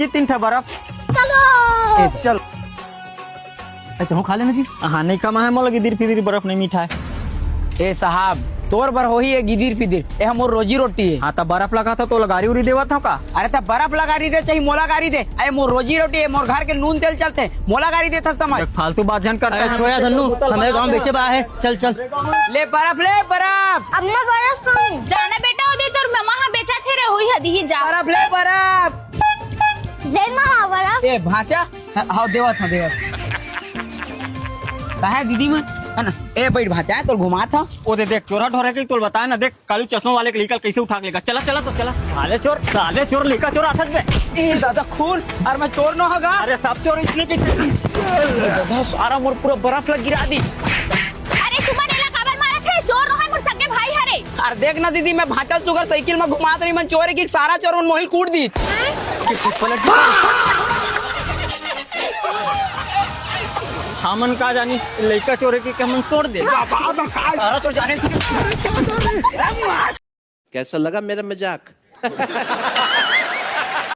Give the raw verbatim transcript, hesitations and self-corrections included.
ये तीन ठा बर्फ। चलो। ए, चल। ए, तो खा लेना जी। हाँ, नहीं कमा है मोला गिदिर फिदिर बर्फ नहीं मिठाय। ए साहब, तोर बर होही ये गिदिर फिदिर, ए मोर रोजी रोटी है। हाँ, त बर्फ लगा था तो गारी उरी देवत हो का? अरे त बर्फ ला गारी दे, चाहे मोला गारी दे, अरे मोर रोजी रोटी है, मोर घर के नून तेल चलथे, मोला गारी देथा समझ। देख, फालतू बात झन करता अरे है। छोया धन्नू, हमें गाँव बेचे बा है, चल चल। ले बर्फ, ले बर्फ। अम्मा बर्फ खाऊं। जाना बेटा, ओदे तोर ममा हा बेचा थे रे, होई हदी ही जा। बर्फ ले, बर्फ। दे माँ बर्फ। ए भांचा, हाँ देवत, हाँ देवत। कहा है दीदी मन, है ना? ए बैठ भांचा, है तोर घुमात हा। ओ दे देख, चोरा ढोरे के तोल बताए ना, देख कालू चश्मा वाले के लेकर कैसे उठा के लेगा। चला, चला तो चला। साले चोर, साले चोर, लेकर चोर आथस बे। ए दादा खून, अरे मैं चोर न होगा। अरे सब चोर इसने की। ए दादा सारा मोर पूरा बर्फ लग गिरा दी। अरे तुमन एला काबर मारत हे? चोर नोहय, मोर सगे भाई हरे। अरे देख ना दीदी, मैं भांचा सुगर साइकिल में घुमात रही, मन चोर है कि सारा चोर मन मोहिल कूट दी। हमन का जानी, लइका चोर है कि हमन तोड़ दे। सारा चोर जाने से कैसा लगा मेरा मजाक?